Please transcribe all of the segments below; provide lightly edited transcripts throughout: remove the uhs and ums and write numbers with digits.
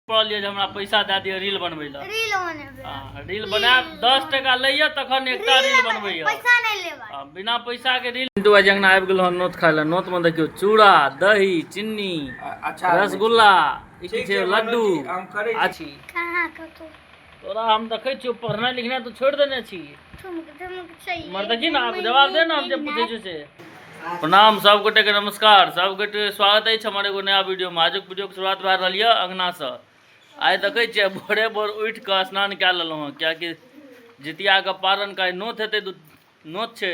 पड़ल यऽ जे हमरा पैसा दए दिअ रील बनबै लए। रील बनेबै। हँ, रील बनायब 10 टका लैया तखन एकटा रील बनबैया। पैसा नहि लेबै। आ, बिना पैसा के रील। पिंटू भाई अंगना आबि गेलहुँ नोत खाय लए। नोत में देखियौ चूड़ा, दही, चीनी, अच्छा। रसगुल्ला, ई की ठीक छै? छै, लड्डू। मनोज जी, हम करै छी। अछि। कहाँ कतौ। तोरा हम देखै छियौ, पढ़नाइ लिखनाइ तऽ छोड़ि देने छी। ठुमक ठुमक चाहिए। मर देखी ने, आब जवाब दे ने, हम जे पूछै छियौ से। प्रणाम सब गोटे के, नमस्कार सब गोटे के, स्वागत अछि हमर एगो नया वीडियो में। आजुक वीडियो के शुरुआत भए रहल यऽ अंगना से। आइ देखै छियै, भोरे भोर उठि कऽ स्नान कए लेलहुँ हँ, किएकि जितियाके पारण के आइ नोत हेतै। नोत छै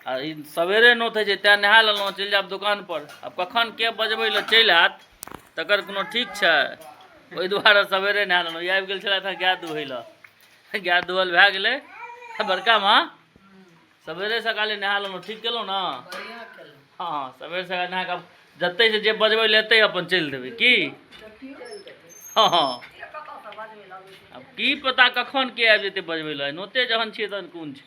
आ ई सवेरे नोत होइ छै, तेँ नहा लेलहुँ। चलि जायब दोकानपर। आब कखन के बजबै लए चलि आयत, तकर कोनो ठीक छै? ओहि दुआरे सवेरे नहा लेलहुँ। ई आबि गेल छलथि हँ गाय दुहै लए। गाय दुहल भए गेलै। बड़का माँ, सवेरे सकाले नहा लेलहुँ, ठीक केलहुँ ने? हँ, सवेरे सकाल नहा कऽ जतै से जे बजबै लए एतै, अपन चलि देबै की। हँ, आब की पता कखन के आबि जेतै बजबै लए। नोते जहन छियै तहन कोन छै?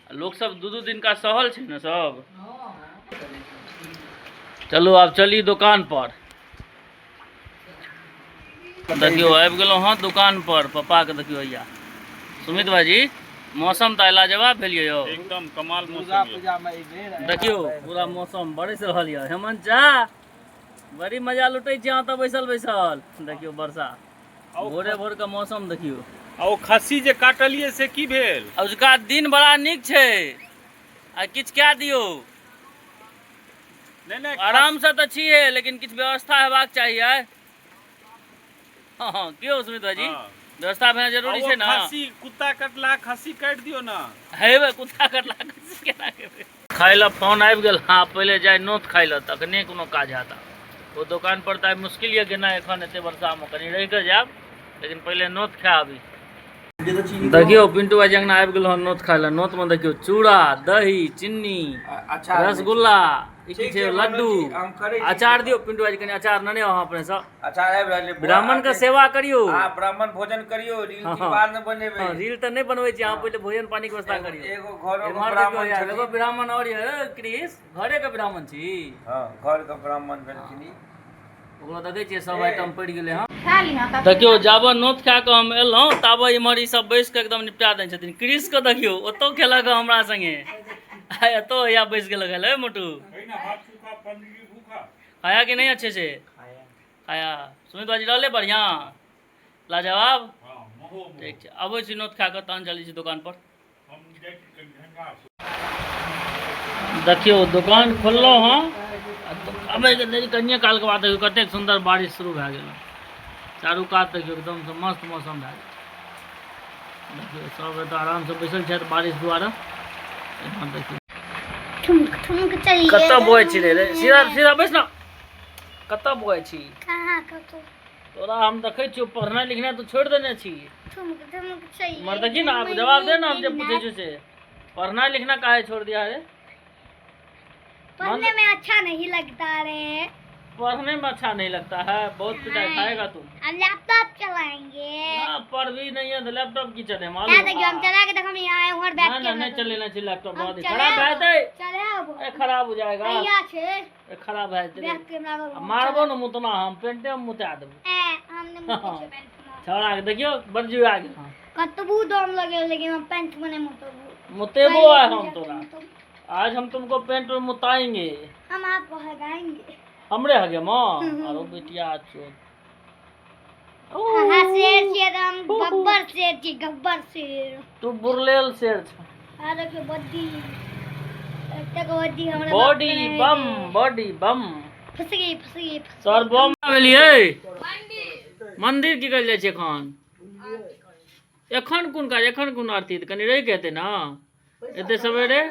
आ लोकसभ दू दू दिनका सहल छै ने सब। चलू, आब चली दोकान पर। देखियौ, आबि गेलहुँ हँ दोकान पर। पप्पाके देखियौ हैया। सुमित भाईजी, मौसम तऽ लाजवाब भेल यौ। एकदम कमाल दुर्गा मौसम यऽ। पूजा में एहि बेर देखियौ, पूरा मौसम बरसि रहल यऽ। हेमंत चा, बड़ी मजा लुटै छी अहाँ तऽ बैसल बैसल। देखियौ वर्षा, भोरे भोर के मौसम देखियौ। आ ओ खस्सी जे काटलियै से की भेल? अजुका दिन बड़ा नीक छै आ किछु कए दियौ। नहि, आरामसँ तऽ छियै, लेकिन किछु व्यवस्था हेबाक चाही आइ। हँ, की यौ सुमित भाईजी? व्यवस्था भेनाइ जरूरी आ ओ छै ने। खस्सी, कुत्ता कटला खस्सी काटि दियौ ने। हेबै, कुत्ता कटला खस्सी केना खेबै? खाय लए फोन आबि गेल। हँ, पहिले जाय नोत खाय लए, तखने कोनो काज हैत। ओ दोकान पर तऽ आइ मुश्किल यऽ गेनाइ एखन एते वर्षामे। कनि रहि कऽ जायब, लेकिन पहिले नोत खाय आबी। देखियौ, पिंटू भाई अंगना आबि गेलहुँ नोत खाय लए। नोतमे देखियौ चूड़ा, दही, चीनी, अच्छा। रसगुल्ला, ई की ठीक छै? छै, लड्डू। मनोज जी, हम करै छी। अचार दियौ पिंटू भाई, कनि अचार नेने आउ अहाँ अपने सँ। अचार आबि रहल छै। ब्राह्मण के सेवा करियौ। अहाँ ब्राह्मण भोजन करियौ, रील हँ। बाद में बनेबै। हँ, रील तऽ नहि बनबै छी। अहाँ पहिले भोजन पानी के व्यवस्था करियौ। एगो घरो के एम्हर देखियौ ब्राह्मण यार, छथिन। एगो ब्राह्मण और यऽ। क्रिस, घरे के ब्राह्मण छी? हँ, घर के ब्राह्मण भेलखिन ई। ओकरो देखै छियै, सब आइटम पड़ि गेलै हँ। खा लिहऽ तब। देखियौ, जाबऽ नोत खा कऽ हम एलहुँ, ताबऽ इम्हर ई सब बैस कऽ एकदम निपटा देने छथिन। क्रिस के देखियौ, ओतौ खेलक हँ हमरा संगे आ एतौ हैया बैस गेलक हँ। मोटू, खाया कि नहीं? अच्छे से खाया? सुमित बाजी रहले बढ़िआँ, लाजवाब। ठीक छै, अबै छी नोत खा कऽ, तहन चलै छी दोकान पर। देखियौ, दोकान खोललहुँ हँ आ अबैके देरी, कनिए कालके बाद देखियौ कतेक सुन्दर बारिश शुरू भए गेल। चारू कात देखियौ, एकदमसँ मस्त मौसम भए गेल। देखियौ, सब एतऽ आरामसँ बैसल छथि बारिश दुआरे। एम्हर देखियौ। ठुमक ठुमक चलिए। कतऽ बौआइ छी रे? रे सीधा सीधा बैस ने। कतऽ बौआइ छी? कहाँ कतौ। तोरा हम देखै छियौ, पढ़नाइ लिखनाइ तऽ छोड़ि देने छी। ठुमक ठुमक चाहिए। मर देखी ने, आब जवाब दे ने, हम जे पूछै छियौ से। पढ़नाइ लिखना काहे छोड़ दिया रे? पढ़ने में अच्छा नहीं लगता रे। पढ़ने में अच्छा नहीं लगता है? बहुत पिटाई खाएगा तू। हम लैपटॉप चलाएंगे। ना, पढ़ भी नहीं है तो लैपटॉप की चले यहाँ मालूम? देखियो, हम चला के देखो, हम यहाँ उधर बैठ ना के ना, नहीं चलेना चाहिए लैपटॉप। हम बहुत ही चलाएब। खराब है ते। चलाएब। ए, खराब हो जाएगा। भैया छे। ए, खराब है ते। बैठ के हमरा मारबो न मुतना, हम पेंटे में मुता देबो। ए, हमने मुते छे पेंट में। छौड़ा के देखियो, बड़ जुआ गेल। हाँ। कतबू दम लगे, लेकिन हम पेंट में नहीं मुतबू। मुतेबो है हम तोरा। आज हम तुमको पेंट में मुताएंगे। हम आपको हगाएंगे। हमरे हगे माँ? अरे बेटिया चोद। हाँ, शेर छियै तऽ हम गब्बर शेर छी, गब्बर शेर। तू बुरलेल शेर छ। आ देखियौ बड्डी, एतेक बड्डी हमरा बाप बॉडी के नहि बम रहै। बॉडी बम। फंस गई, फंस गई, फंस। सर, बम भेलियै। मंदिर की करल जाइ छै एखन? एखन कोन काज? एखन कोन आरती? तऽ कनि रहि के हेतै ने, एते सवेरे।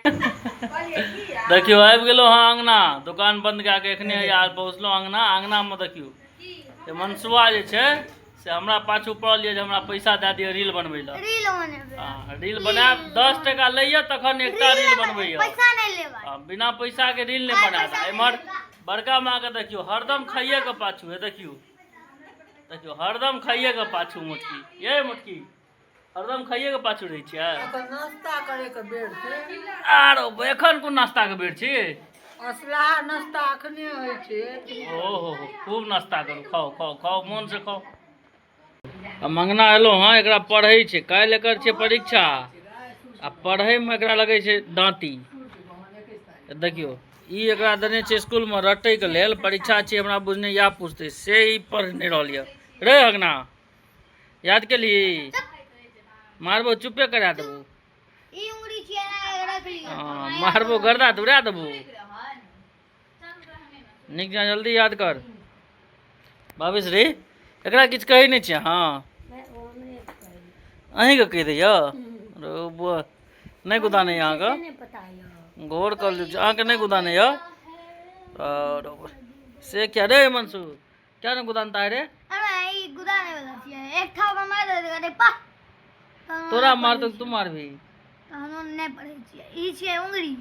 देखियौ, आबि गेलहुँ हँ अङ्गना। दोकान बन्द कए कऽ एखने यार पहुँचलहुँ अङ्गना। अङ्गनामे देखियौ, जे मनसुआ जे छै से हमरा पाछू पड़ल यऽ जे हमरा पैसा दए दिअ रील बनबै लए। रील बनेबै। हँ, रील बनायब, 10 टका लैया तखन एकटा रील बनबैया। पैसा नहि लेबै। आ, बिना पैसा के रील नहि बनायत। एम्हर बड़का माँ के देखियौ, हरदम खाइए के पाछू है। देखियौ, देखियौ, हरदम खाइए के पाछू। मोटकी ये, मोटकी, हरदम खाइए के पाछू रहै छियै। नाश्ता करे के बेर छै। आरो एखन कोन नाश्ता के बेर छी? असलाहा नाश्ता अखने होइ छै। ओ हो हो, खूब नाश्ता करू, खाओ खाओ खाओ, मोन से खाओ। आ मंगना एलहुँ हँ, एकरा पढ़ै छै, काल्हि एकर छै परीक्षा, आ पढ़ैमे एकरा लगै छै दाँती। देखियौ, ई एकरा देने छै स्कूलमे रटैके लेल, परीक्षा छै, हमरा बुझने इएह पुछतै, से ई पढ़ नहि रहल यऽ। रे अगना, याद केलही? मारबो, चुपे करा देबो। ई उंगली छियै, रख लियौ। हँ, मारबो, गर्दा तऽ उड़ा देबो। नीक जहाँ जल्दी याद कर। भावेश रे, एकरा किछु कहै नहि छियै? हँ, अहीँके कहि दैय। रौ बुआ, नहि गुदानै अहाँके? नहि पता यऽ। घोर कल अहाँके नहि गुदानै यऽ? और से क्या रे मनसू, क्या नहि गुदानता है रे? अरे, ई गुदाने वाला छियै, एक थापा मारि देबै तऽ पा। तोरा मारतौ तऽ तू मारबही। तहन नहि पढ़ै छियै। ई छियै उंगली,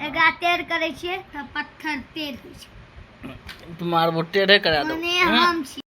एकरा टेढ़ करै छियै तऽ पत्थर टेढ़ होइ छै। तू मारबो, टेढ़े करा देबो। मने हम छियै।